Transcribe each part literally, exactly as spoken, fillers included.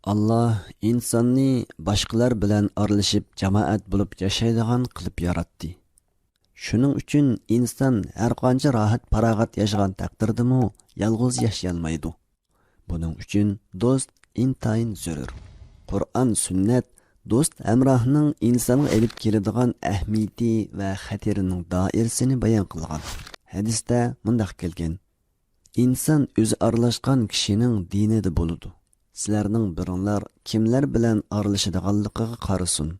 ئاللاھ ئىنساننى باشقىلار بىلەن ئارىلىشىپ جامائەت بولۇپ ياشايدىغان قىلىپ ياراتتى. شۇنىڭ ئۈچۈن ئىنسان ھەرقانچە راھەت-پاراغەت ياشىغان تەقدىردىمۇ يالغۇز ياشىيالمايدۇ. بۇنىڭ ئۈچۈن دوست ئىنتايىن زۆرۈر. قۇرئان، سۈننەت دوست ھەمراھنىڭ ئىنسانغا ئېلىپ كېلىدىغان ئەھمىيىتى ۋە خەتىرىنىڭ دائىرىسىنى بايان قىلغان. ھەدىستە مۇنداق كەلگەن: ئىنسان ئۆزى ئارىلاشقان كىشىنىڭ دىنىدا بولىدۇ. سىلەرنىڭ بىرىڭلار كىملەر بىلەن ئارىلىشىدىغانلىقىغا قارىسۇن.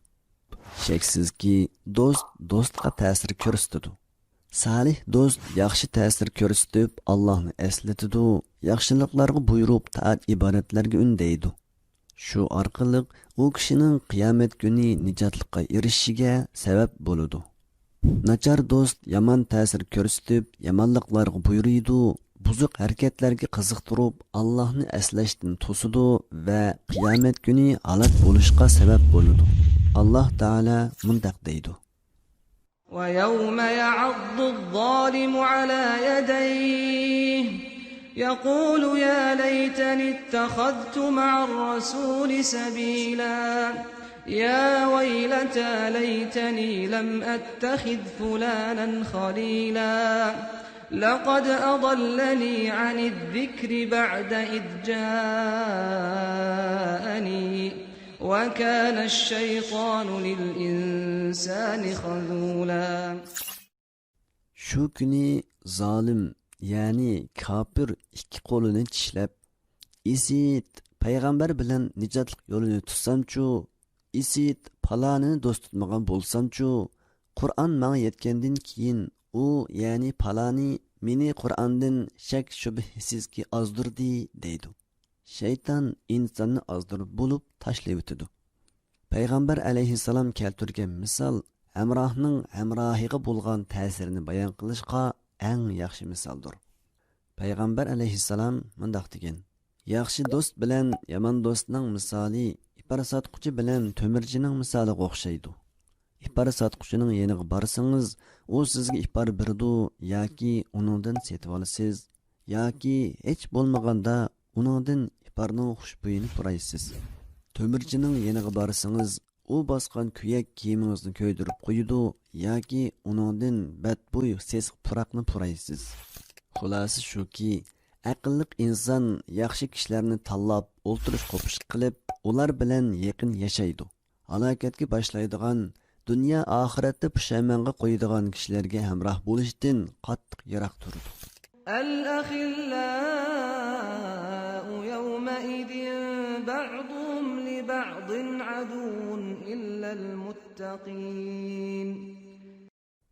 شەكسىزكى، دوست دوستقا تەسىر كۆرسىتىدۇ. سالىھ دوست ياخشى تەسىر كۆرسىتىپ، ئاللاھنى ئەسلىتىدۇ، ياخشىلىقلارغا بۇيرۇپ، تائەت-ئىبادەتلەرگە ئۈندەيدۇ. شۇ ئارقىلىق ئۇ كىشىنىڭ قىيامەت كۈنى نىجاتلىققا ئېرىشىشىگە سەۋەب بولىدۇ. ناچار دوست يامان تەسىر كۆرسىتىپ، يامانلىقلارغا بۇيرۇيدۇ، بۇزۇق ھەرىكەتلەرگە قىزىقتۇرۇپ، ئاللاھنى ئەسلەشتىن توسىدۇ ۋە قىيامەت كۈنى ھالاك بولۇشقا سەۋەب بولىدۇ. ئاللاھ تائالا مۇنداق دەيدۇ: ويوم يعض الظالم على يديه يقول يا ليتني اتخذت مع الرسول سبيلا. يا ويلتى ليتني لم أتخذ فلانا خليلا. لقد أضلني عن الذكر بعد إذ جاءني وكان الشيطان للإنسان خذولا. شۇ كۈنى زالىم، يەنى كاپىر ئىككى قولىنى چىشلەپ، ئىسىت، پەيغەمبەر بىلەن نىجاتلىق يولىنى تۇتسامچۇ؟ ئىسىت، پالانىنى دوست تۇتمىغان بولسامچۇ؟ قۇرئان ماڭا يەتكەندىن كېيىن ئۇ، يەنى پالانى، مېنى قۇرئاندىن شەك-شۈبھىسىزكى ئازدۇردى، دەيدۇ. شەيتان ئىنساننى ئازدۇرۇپ بولۇپ تاشلىۋېتىدۇ. پەيغەمبەر ئەلەيھىسسالام كەلتۈرگەن مىسال ھەمراھنىڭ ھەمراھىغا بولغان تەسىرىنى بايان قىلىشقا ئەڭ ياخشى مىسالدۇر. پەيغەمبەر ئەلەيھىسسالام مۇنداق دېگەن: ياخشى دوست بىلەن يامان دوستنىڭ مىسالى ئىپار ساتقۇچى بىلەن تۆمۈرچىنىڭ مىسالىغا ئوخشايدۇ. ئىپار ساتقۇچىنىڭ يېنىغا بارسىڭىز، ئۇ سىزگە ئىپار بېرىدۇ ياكى ئۇنىڭدىن سېتىۋالىسىز، ياكى ھېچ بولمىغاندا ئۇنىڭدىن ئىپارنىڭ خۇشبۇيىنى پۇرايسىز. تۆمۈرچىنىڭ يېنىغا بارسىڭىز، ئۇ باسقان كۆيەك كىيىمىڭىزنى كۆيدۈرۈپ قويىدۇ ياكى ئۇنىڭدىن بەتبۇي سېسىق پۇراقنى پۇرايسىز. خۇلاسە شۇكى، ئەقىللىق ئىنسان ياخشى كىشىلەرنى تاللاپ، ئولتۇرۇش قوپۇش قىلىپ، ئۇلار بىلەن يېقىن ياشايدۇ. ھالاكەتكە باشلايدىغان، دۇنيا ئاخىرەتتە پۇشايمانغا قويىدىغان كىشىلەرگە ھەمراھ بولۇشتىن قاتتىق يىراق تۇرىدۇ. الأخلاء يومئذ بعضهم لبعض عدو إلا المتقين.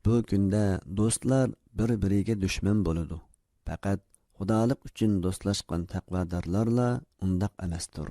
بۇ كۈندە دوستلار بىر-بىرىگە دۈشمەن بولىدۇ. پەقەت خۇدالىق ئۈچۈن دوستلاشقان تەقۋادارلارلا ئۇنداق ئەمەستۇر.